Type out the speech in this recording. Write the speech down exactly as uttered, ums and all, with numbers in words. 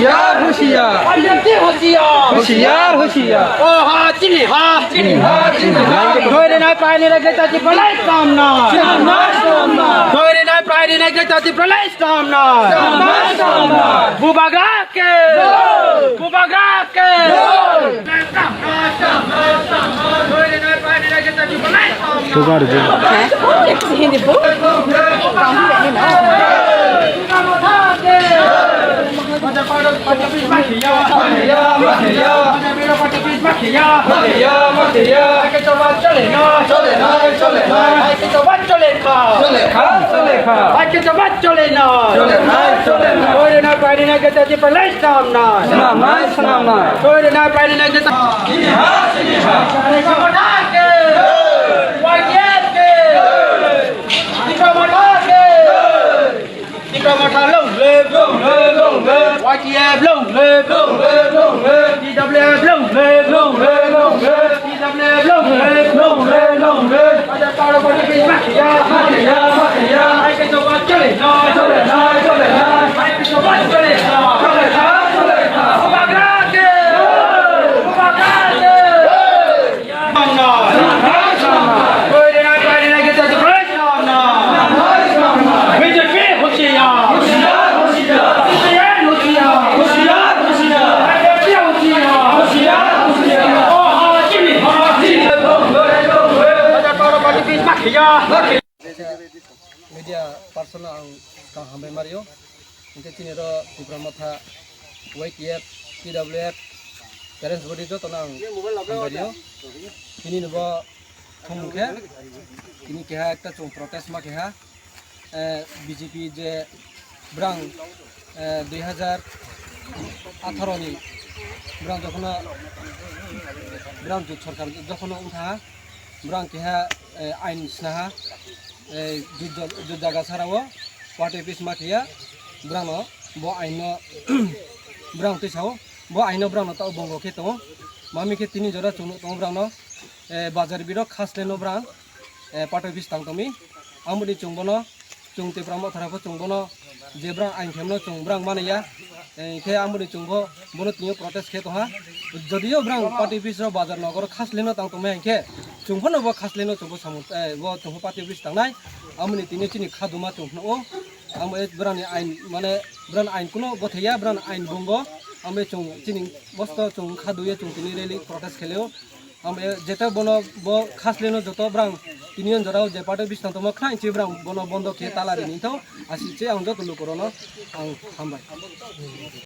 Hoshiyar, hoshiyar. Hoshiyar, hoshiyar. Hoshiyar, hoshiyar. O ha, chini ha. Chini ha, chini ha. Doi rinai prai ni rajya jati palai samna. Samna, samna. Doi rinai prai ni rajya jati palai samna. Samna, samna. Bubagra ke. Bubagra ke. Sugar je. Hindi po. Chole, chole, chole. Chole, chole, chole. Chole, chole, chole. Chole, chole, chole. Chole, chole, chole. Chole, chole, chole. Tipra Motha long live, long live, long live. Y T F long live, long live, long live. T W F long live, long live, long live. T W F long live, long live, long live. Hajar Parobati Peace Mafia, mafia, mafia. Hai ke jawab chole na, chole na, chole na. Hai ke jawab chole na, chole na, chole na. Bubagra ke, Bubagra ke. B J P होशियार। होशियार, होशियार। C P I M होशियार। होशियार, होशियार। I P F T होशियार। होशियार, होशियार। ओ हा, चिनी हा, चिनी। Hajar Parobati Peace Mafia। Media person no ang kaham hambai mario. Hingke chini ro Tipra Motha, Y T F, T W F, parents body joto no ang hambai rio. Tini ni bo thumung khe, tini keha ekta chung protest ma keha, eh, B J P je brang, eh, dui hazar atharo ni brang jokhono brang jut sarkar jokhono wngkha, brang keha, eh, ain snaha, eh, jut ja-, jut jaga sarao party office ma kheya, brangno bo aino brang twi sao, bo aino brangno tao bongo khe tongo, mami khe tini jora chwngno tongo brangno, eh, bazar birok khasleno brang, eh, party office tang tongmi, amoni chwng bono, chwng Tipra Motha rok chwng bono, je brang ain khemno chwng brang manaya, eh, khe amoni chwng bo bono tini protest khe tongha, jodio brang party office rok bazar nogoro khasleno tang tongmai hinkhe, chwng phano bo khasleno chwng bo samung, eh, bo chwng bo party office tangnai, amoni tini chini khaduma chwng phano o, amo brani ain mane brani ain kuno bothaya, brani ain bongo, amo chwng chini bosto chwng khaduye chwng tini rally protest kheleo. Ang be jete bono bo khasleno joto brang tini on jorao je party office tangtongma khna inchi brang bono bondo khe tala rini tho asi che ang joto lukorono ang hambai.